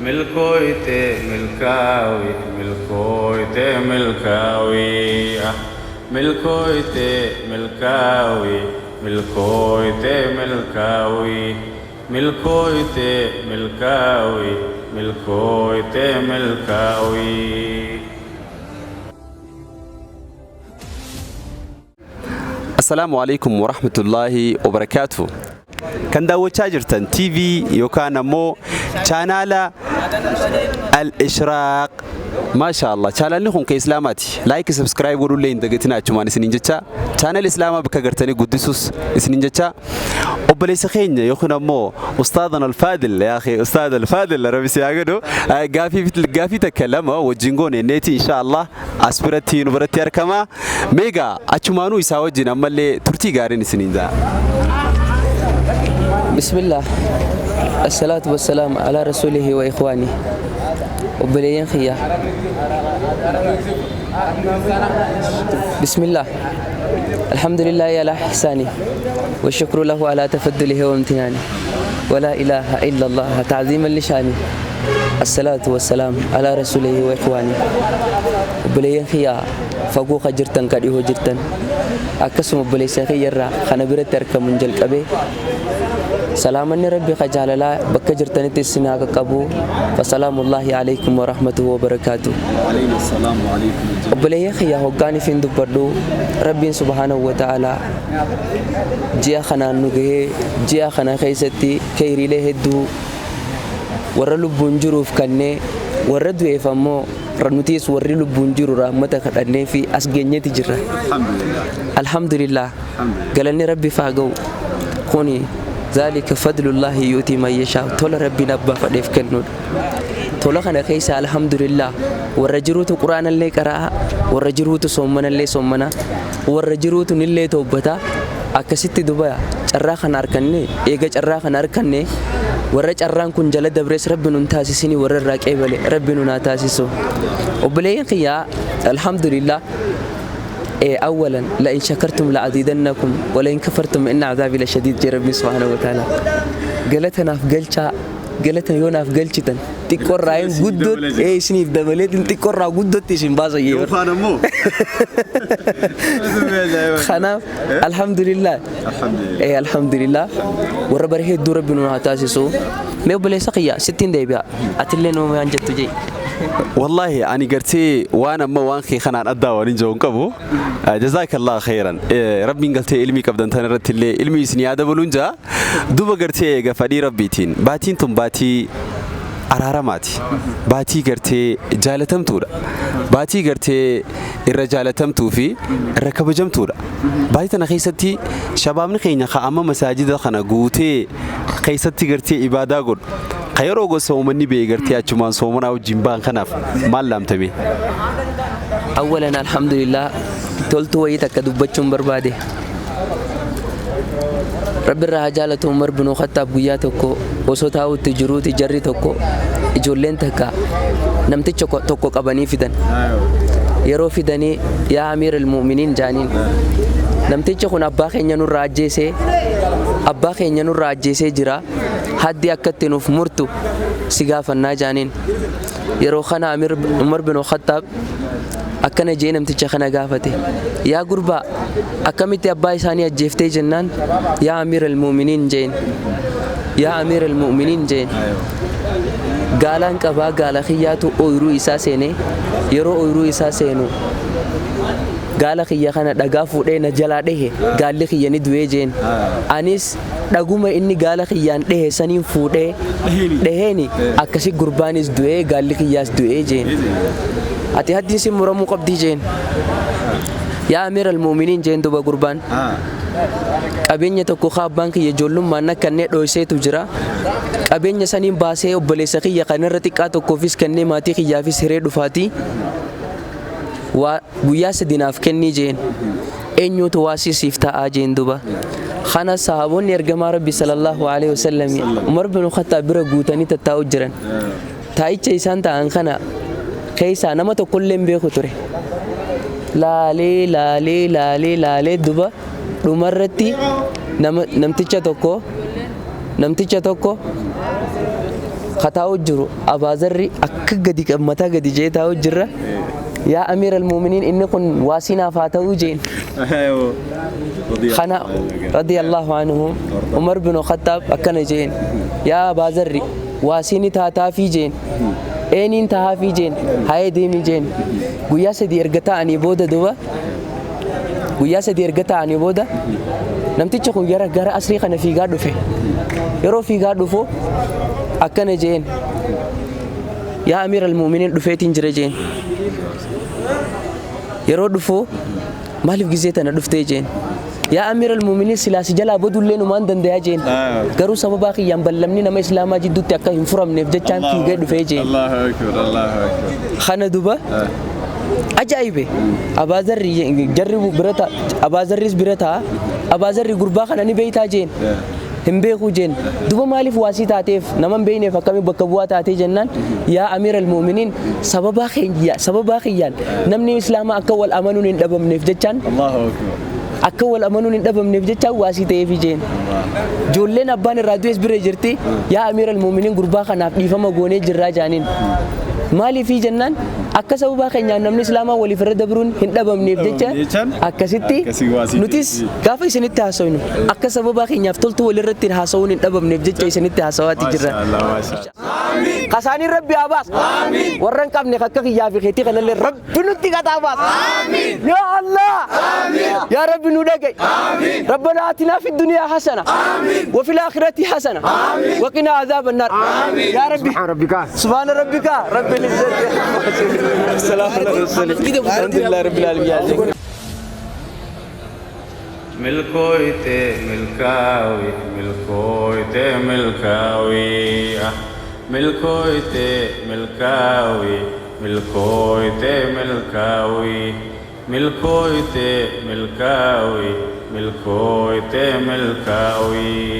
Milkooyte milkaawi milkooyte milkaawi milkooyte milkaawi milkooyte milkaawi milkooyte milkaawi milkooyte milkaawi. Assalaamu alaikum warahmatullaahi wabarakaatu. Kan daawwachaa jirtan TV yookaan ammoo chaanaala Al-Ishraaq. Maasha Allah, chaanaalli kun kan Islaamaati. Like, subscribe godhullee hin dagatinaa achumaan isiniin jecha. Chaanaala Islaamaa bakka gartanii guddisuus isiniin jecha. Obboleessa keenya yookiin ammoo Ustaadan Alfaadil, yaa akhi Ustaad Alfaadil, Rabbi si haa godhu. Gaafii takka lama wajjin goone neeti insha Allah as biratti nu biratti argama. Meegaa achumaanuu isaa wajjin ammallee turtii gaariin isiniin ja'a. بسم الله الصلاة والسلام على رسوله وإخوانه وبليين خيا. بسم الله الحمد لله على إحسانه والشكر له على تفضله وامتنانه ولا إله إلا الله تعظيما لشانه الصلاة والسلام على رسوله وإخوانه وبليين خيا fagoo ka jirtan ka dhihoo jirtan akkasuma obboleessa kiyyarraa kana biratti argamuun jalqabee salaamanni rabbi ka jaalalaa bakka jirtanitti isin haa qaqqabu. Fasalaamullaahi alaykum warahmatuhu wabarakaatu. Obboleeyyan kiyya, hoggaaniif hin dubbadhu. Rabbiin subhaanahu wa ta'aalaa ji'a kanaan nu gahee ji'a kana keessatti keeyriilee hedduu warra lubbuun jiruuf kannee warra du'eef ammoo nutiis warri lubbuun jiru rahmata kadhannee fi as geenyeeti jirra. Alhamdulillah, galanni rabbiif haa ga'u. Kuni zaalika fadlullaahi yuutii man yashaa, tola rabbiin abbaa fadheef kennuudha. Tola kana keessa alhamdulillah warra jiruutu quraanallee qara'a, warra jiruutu soommanallee soommana, warra jiruutu nillee toobbata. Akkasitti duba carraa kana arkanne, eega carraa kana arkanne warra carraan kun jala dabrees rabbi nun taasisini, warra irraa qeebale rabbi nun haa taasisu. Obboleeyyan kiyyaa, alhamdulillah. أولا لئن شكرتم لأزيدنكم ولئن كفرتم إن عذابي لشديد جي ربي سبحانه وتعالى. Galata naaf galchaa, galata yoo naaf galchitan xiqqoorraa hin guddootti ee isiniif dabaleetiin xiqqoorraa guddootti isin baasa jee. Yookaan ammoo. Kanaaf alhamdulillah, ee alhamdulillah, warra bara hedduu rabbi nu haa taasisu. Mee obboleessa kiyya sittiin deebi'a, atillee nuu waan jettu jee. Wallahi ani gartee waan amma waan kee kanaan addaa waan hin jiru hin qabu. Jazaakallah khairan. Rabbiin galtee ilmii qabdan tan irratti illee ilmii isin yaa dabaluun jaa. Duba gartee eega fadhii rabbiitiin baatiin tun baatii araaramaati. Baatii gartee jaalatamtuudha. Baatii gartee irra jaalatamtuu fi irra kabajamtuudha. Baatii tana keessatti shabaabni keenya ka amma masaajida kana guutee keessatti gartee ibaadaa godhu. Ka yeroo gosa uummanni ba'e gartee achumaan soomanaa wajjin ba'an kanaaf maal laamtame? Awwalan alhamdulillah, toltuu wayii takka dubbachuun barbaade. Rabbi irraa haa jaalatu Umar bin Khattaab guyyaa tokko osoo taa'utti jiruuti jarri tokko ijoolleen takka namticha tokko qabanii fidan. Yeroo fidanii yaa amiir al-mu'miniin jaaniin, namtichi kun abbaa keenya nurraa ajjeesee, abbaa keenya nurraa ajjeesee jira, haddi akka itti nuuf murtu si gaafannaa jaaniin. Yeroo kana Amir Umar bin Khattaab akkana jee namticha kana gaafate: yaa gurbaa, akkamitti abbaa isaanii ajjeeftee jennaan, yaa amiir al-mu'miniin jeen, yaa amiir al-mu'miniin jeen, gaalaan qabaa, gaala kiyyaatu ooyiruu isaa seene, yeroo ooyiruu isaa seenu gaala kiyya kana dhagaa fuudhee na jalaa dhehe, gaalli kiyya ni du'ee jeen. Anis dhaguma inni gaala kiyyaan dhehe saniin fuudhee dheheeni, akkasi gurbaanis du'ee gaalli kiyyaas du'ee jeen. Ati haddiin sin muramuu qabdii jeen. Yaa amiir al-mu'miniin jeen, duba gurbaan qabeenya tokko ka abbaan kiyya ijoollummaan na kennee dhoyseetu jira, qabeenya saniin baasee obboleessa kiyya kanarra xiqqaa tokkoofis kennee maatii kiyyaafis hiree dhufaatii waa guyyaa 3 naaf kennii jeen. Eenyuutu waasii siif ta'aa jeen. Duba kana sahaboonni ergamaa rabbi sallallahu alaihi wasallam Umar bin Khattaab bira guutanii tattaa'u jiran. Taa'icha isaan ta'an kana keessaa nama tokkollee hin beeku ture. Laalee laalee laalee laalee duba dhumarratti nama namticha tokko Kataa'u jiru Abaazarri akka gadi mataa gadi jee taa'u jirra. Yaa Amiir al-Muuminiin, inni kun waasii naaf haa ta'uu jeen. Kana radiyallahu anhu Umar bin Khattaab akkana jeen: Yaa Abaazarri, waasii ni taataafii jeen. Eeniin tahaafii jeen, hayee deemii jeen. Guyyaa 3 erga ta'anii booda, duba guyyaa 3 erga ta'anii booda, namtichi kun gara asrii kana fiigaa dhufe. Yeroo fiigaa dhufu akkana jeen: Yaa Amiir al-Muuminiin, dhufeetiin jira jeen. Yeroo dhufu, maaliif gizee tana dhuftee jeen. Yaa Amiir al-Muuminiin, silaa si jalaa badullee numaan dandayaa jeen. Garuu sababaa kiyyaan ballamni nama islaamaa jidduutti akka hin furamneef jechaan fiigee dhufee jeen. Allahu akbar, Allahu akbar. Kana duba ajaa'ibe. Abaazarri jarri bira ta'a, Abaazarris bira ta'a. Abaazarri, gurbaa kana ni beeytaa jeen. Hin beekuu jeen. Duba maaliif waasii taateef? Nama hin beeyneef akkamii bakka bu'aa taatee jennaan, yaa Amiir al-Muuminiin, sababaa kiyyaan namni islaamaa akka wal amanuun hin dhabamneef jechaan Allahu akbar. akka wal amanuun hin dhabamneef jechaan waasii ta'eefi jeen. Ijoolleen abbaan irraa du'es bira jirti. Yaa Amiir al-Muuminiin, gurbaa kanaaf dhiifama goonee jirraa jaaniin. Maaliifii jennaan, akka sababaa keenyaan namni islaamaa waliif irra dabruun hin dhabamneef jecha jechaan akkasitti akkasii waasii nutis gaafa isinitti haasofnu akka sababaa keenyaaf toltuu walirratti haasa'uun hin dhabamneef jecha isinitti haasawaati jirra. Maashaallah, maashaallah. Kasaanii Rabbi haa baas. Warra hin qabne akka kiyyaa fi keetii kanallee Rabbi nutti qaxaa baas. Yaa Allah. Yaa Rabbi, nu dhaga'i. ربنا آتنا في الدنيا حسنة وفي الآخرة حسنة وقنا عذاب النار. يا ربي، سبحان ربك. سبحان ربك رب العزة. السلام على المرسلين، الحمد لله رب العالمين. Milkooyte milkaawi, milkooyte milkaawi, milkooyte milkaawi, milkooyte milkaawi, milkooyte milkaawi, milkooyte milkaawi.